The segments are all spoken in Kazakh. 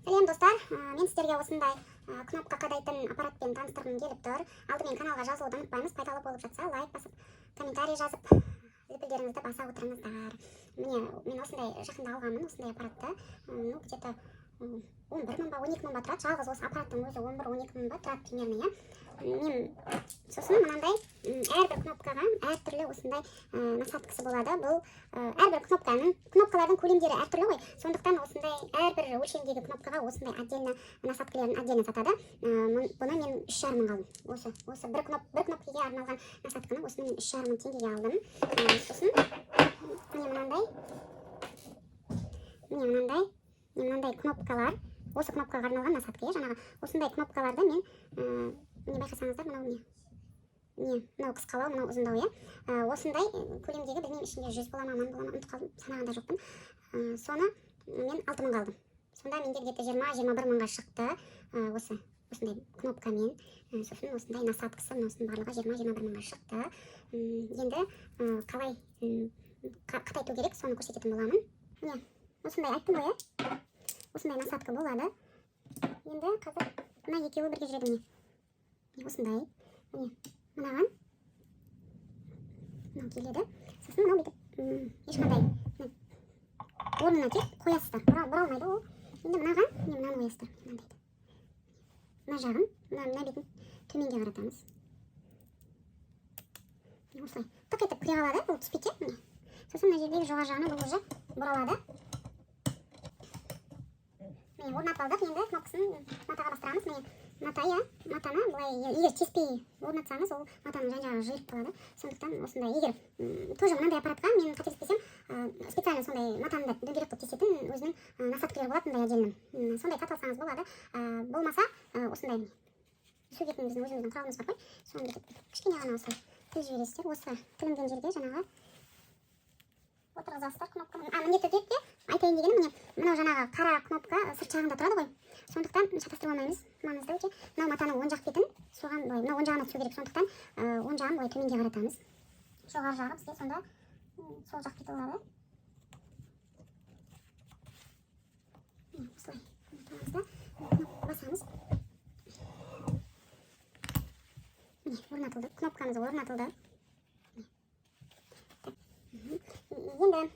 Сәлем, достар! Мен сіздерге осындай кнопка қадайтын аппаратпен таныстырғым келіп тұр. Алдымен каналға жазылуды ұмытпаймыз. Пайдалы болып жатса, лайк басып, комментарий жазып, лүпілдеріңізді баса отырыңыздар. Міне, мен осындай жақында алғанмын осындай аппаратты. Ну, где-то 11 мың ба, 12 мың ба тұрады. Жалғыз осы аппараттың өзі 11-12 мың ба тұрады примерно, иә. Мен сосын мынандай әрбір кнопкаға әртүрлі осындай насадкасы болады. Бұл әрбір кнопкалардың көлемдері әртүрлі ғой, сондықтан осындай әрбір өлшемдегі кнопкаға осындай отдельно насадкалерін отдельно сатады. Бұны мен 3,5 мыңға алдым. Осы бір кнопкаға арналған насадканы, осыны мен 3,5 мың теңгеге алдым. Сосын міне мынандай кнопкалар, осы кнопкаға арналған насадка, иә. Жаңағы осындай кнопкаларды мен міне, байқасаңыздар, мынау не, мынау қысқалау, мынау ұзындау, иә. Осындай көлемдегі, білмеймін, ішінде 100 бола ма, 1000 бола ма, ұмытып қалдым, санаған да жоқпын. Соны мен 6 мыңға алдым. Сонда менде где-то 20-21 мыңға шықты. Осы осындай кнопкамен, сосын осындай насадкасы, мынаусының барлығы 20-21 мыңға шықты. Енді қалай қатайту керек, соны көрсететін боламын. Міне, осындай, айттым ғой, иә, осындай насадка болады. Енді қазір мына екеуі бірге жүреді. Міне, осындай, міне, мынаған мынау келеді. Сосын мынау бүйтіп ешқандай, міне, орнына тек қоясыздар, бұралмайды ол. Енді мынаған, міне, мынаны қоясыздар. Мынандайды, мына жағын, мына бетін төменге қаратамыз. Міне, осылай тық етіп кіре қалады, бұл түспейді, иә. Міне, сосын мына жердегі жоғары жағына бұл уже бұралады. Міне, орнатып алдық. Енді кнопкасын матаға бастырамыз. Міне, мата, иә. Матаны былай егер теспей орнатсаңыз, ол матаның жан жағы жиырып қалады. Сондықтан осындай, егер тоже мынандай аппаратқа, мен қателеспесем, специально сондай матаны да дөңгелек қылып тесетін өзінің насадкалары болады мындай отдельно. Сондай сатып алсаңыз болады. Болмаса осындай сөгетін біздің өзіміздің құралымыз бар ғой, соны бүйтіп кішкене ғана осылай тіліп жібересіздер. Осы тілінген жерге жаңағы отырғызасыздар кнопканы. А міндетті түрде айтайын дегенім, міне, мынау жаңағы қара кнопка сырт жағында тұрады ғой, сондықтан шатастырып алмаймыз, маңызды өте. Мынау матаның оң жақ бетін соған былай, мынау оң жағына түсу керек, сондықтан оң жағын былай төменге қаратамыз. Жоғары жағы бізге сонда сол жақ беті болады. Міне, осылай орнатамыз да, кнопка басамыз. Міне, орнатылды, кнопкамыз орнатылды. Міне. Так. Енді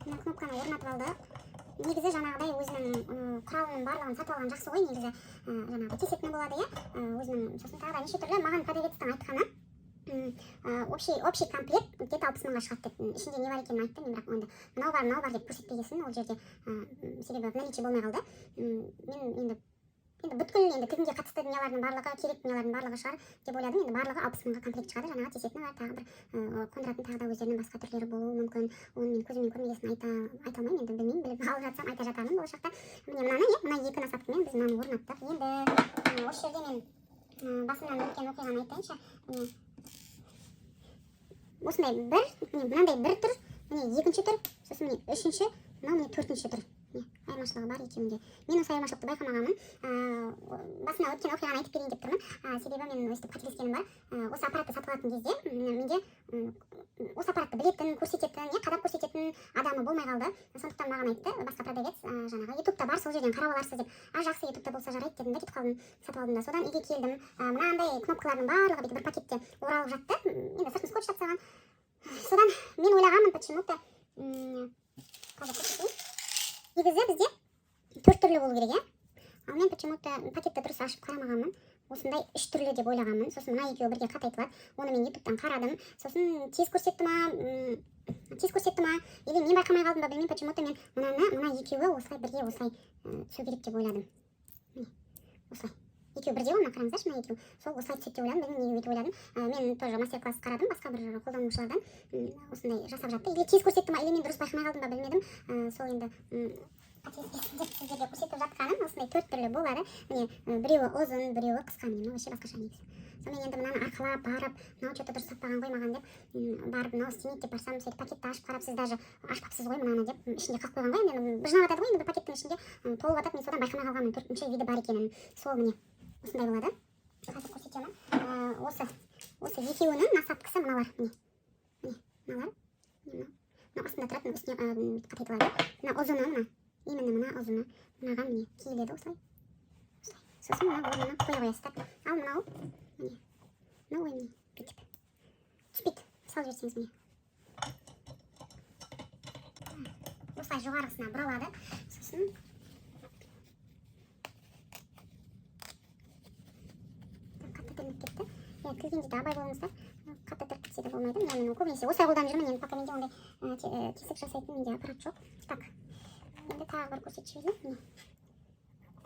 мына кнопканы орнатып алдық. Негізі жаңағыдай өзінің құралының барлығын сатып алған жақсы ғой негізі. Жаңағы тесетіні болады, иә, өзінің, сосын тағы да неше түрлі. Маған продавецтің айтқаны, общий комплект где-то 60 мыңға шығады деп. Ішінде не бар екенін айтты. Мен бірақ енді мынау бар, мынау бар деп көрсетпегесін ол жерде, себебі в наличии болмай қалды. Мен енді бүткіл енді тігінге қатысты дүниелердің барлығы, керек дүниелердің барлығы шығар деп ойладым. Енді барлығы 60 мыңға комплект шығады. Жаңағы тесетіні бар, тағы бір қондыратын тағы да өздерінің басқа түрлері болуы мүмкін. Оны мен көзіммен көрмегесін айта алмаймын енді, білмеймін. Біліп алып жатсам, айта жатармын болашақта. Міне, мынаны, иә, мына екі насадкамен біз мынаны орнаттық. Енді осы жерде мен басымнан өткен оқиғаны айтайыншы. Міне, осындай бір, міне, мынандай бір түр, міне, екінші түр, сосын, міне, үшінші, мынау, міне, төртінші түр. Міне, айырмашылығы бар екеуінде. Мен осы айырмашылықты байқамағанмын. Басымнан өткен оқиғаны айтып берейін деп тұрмын, себебі мен өстіп қателескенім бар. Осы аппаратты сатып алатын кезде менде осы аппаратты білетін, көрсететін, иә, қадап көрсететін адамы болмай қалды. Сондықтан маған айтты басқа продавец, жаңағы ютубта бар, сол жерден қарап аларсыз деп. А, жақсы, ютубта болса, жарайды дедім да, кетіп қалдым. Сатып алдым да, содан үйге келдім. Мынандай кнопкалардың барлығы бүйтіп бір пакетте оралып жатты. Енді сыртын скотч тастаған. Содан мен ойлағанмын почему-то, қазір көрсетейін, негізі бізде төрт түрлі болу керек, иә. Ал мен почему-то пакетті дұрыс ашып қарамағанмын, осындай үш түрлі деп ойлағанмын. Сосын мына екеуі бірге қатайтылады, оны мен ютубтан қарадым. Сосын тез көрсетті ма, тез көрсетті ма или мен байқамай қалдым ба, білмеймін. Почему-то мен мынаны, мына екеуі осылай бірге осылай түсу керек деп ойладым. Міне, осылай екеуі бірдей ғой, мына қараңыздаршы, мына екеуі сол осылай түседі деп ойладым. Білмеймін, неге өйтіп ойладым. Мен тоже мастер класс қарадым, басқа бір қолданушылардан, осындай жасап жатты. Или тез көрсетті ма, или мен дұрыс байқамай қалдым ба, білмедім. Сол енді қателеспесін деп сіздерге көрсетіп жатқаным, осындай төрт түрлі болады. Міне, біреуі ұзын, біреуі қысқа. Міне, мынау вообще басқаша негізі. Сонымен енді мынаны арқалап барып, мынау че-то дұрыс сатпаған ғой маған деп, барып, мынау істемейді деп барсам, сөйтіп пакетті ашып қарап, сіз даже ашпапсыз ғой мынаны деп, ішінде қалып қойған ғой. Енді жинап жатады ғой енді, бір пакеттің ішінде толып жатады. Мен содан байқамай қалғанмын төртінші виді бар екенін. Сол, міне, осындай болады, қазір көрсетемін. Осы екеуінің насадкасы мыналар. Міне, міне, мыналар. Міне, мынау астында тұрады, мына үстіне қатайтылады. Мына ұзыны, мына Именно мына ұзыны мынаған, міне, киіледі осылай, осылай. Сосын мына орнына қоя қоясыздар. Ал мынау, міне, мынау, ой, міне, бүйтіп түспейді. Салып жіберсеңіз, міне, осылай жоғарғысына бұралады. Сосын қатты тілініп кетті, иә. Тілгенде де абай болыңыздар, қатты тіліп кетсе де болмайды. Міне, мен көбінесе осылай қолданып жүрмін енді, пока менде ондай тесік жасайтын менде аппарат жоқ. Так, енді тағы бір көрсетіп жіберейін. Міне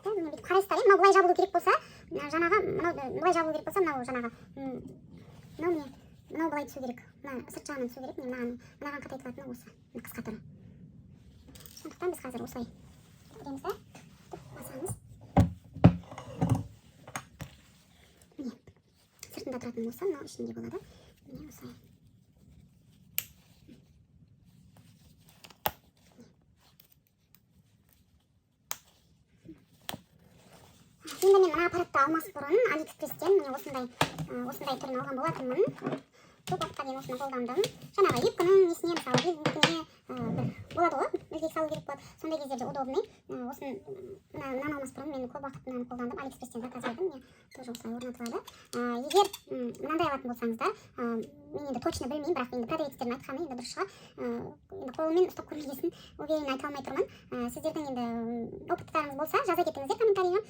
да, міне, бүйтіп қарайсыздар, иә. Мынау былай жабылу керек болса, мына жаңағы, мынау былай жабылу керек болса, мынау жаңағы, мынау, міне, мынау былай түсу керек, мына сырт жағынан түсу керек. Міне, мынаған қатайтылатыны осы, мына қысқа түрі. Сондықтан біз қазір осылай келтіреміз да, бүйтіп басамыз. Міне, сыртында тұратын болса, мынау ішінде болады, міне, осылай. Енді мен мына аппаратты алмас бұрын Алиэкспресстен, міне, осындай түрін алған болатынмын. Көп уақытқа дейін осыны қолдандым. Жаңағы юбканың несіне, мысалы, белдікіне, бір болады ғой, ілгек салу керек болады, сондай кездерде удобный. Осыны, мынаны алмас бұрын мен көп уақыт мынаны қолдандым. Алиэкспресстен заказ бердім. Міне, тоже осылай орнатылады. Егер мынандай алатын болсаңыздар, мен енді точно білмеймін, бірақ енді продавецтердің айтқаны енді дұрыс шығар. Енді қолыммен ұстап көрмегесін, уверенно айта алмай тұрмын. Сіздердің енді опыттарыңыз болса, жаза кетіңіздер комментарийға.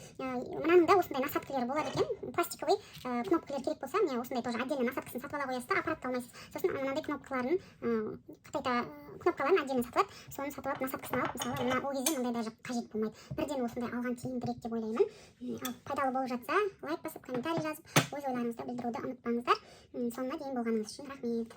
Мынаның да осындай насадкалары болады екен, пластиковый кнопкалар керек болса, міне, осындай тоже отдельно насадкасын сатып ала қоясыз да, аппаратты алмайсыз. Сосын мынандай кнопкаларын, қытайда кнопкаларын отдельно сатылады, соны сатып алып, насадкасын алып, мысалы, мына ол кезде мындай даже қажет болмайды. Бірден осындай алған тиімдірек деп ойлаймын. Ал пайдалы болып жатса, лайк басып, комментарий жазып, өз ойларыңызды білдіруді ұмытпаңыздар. Соңына дейін болғаныңыз үшін рахмет.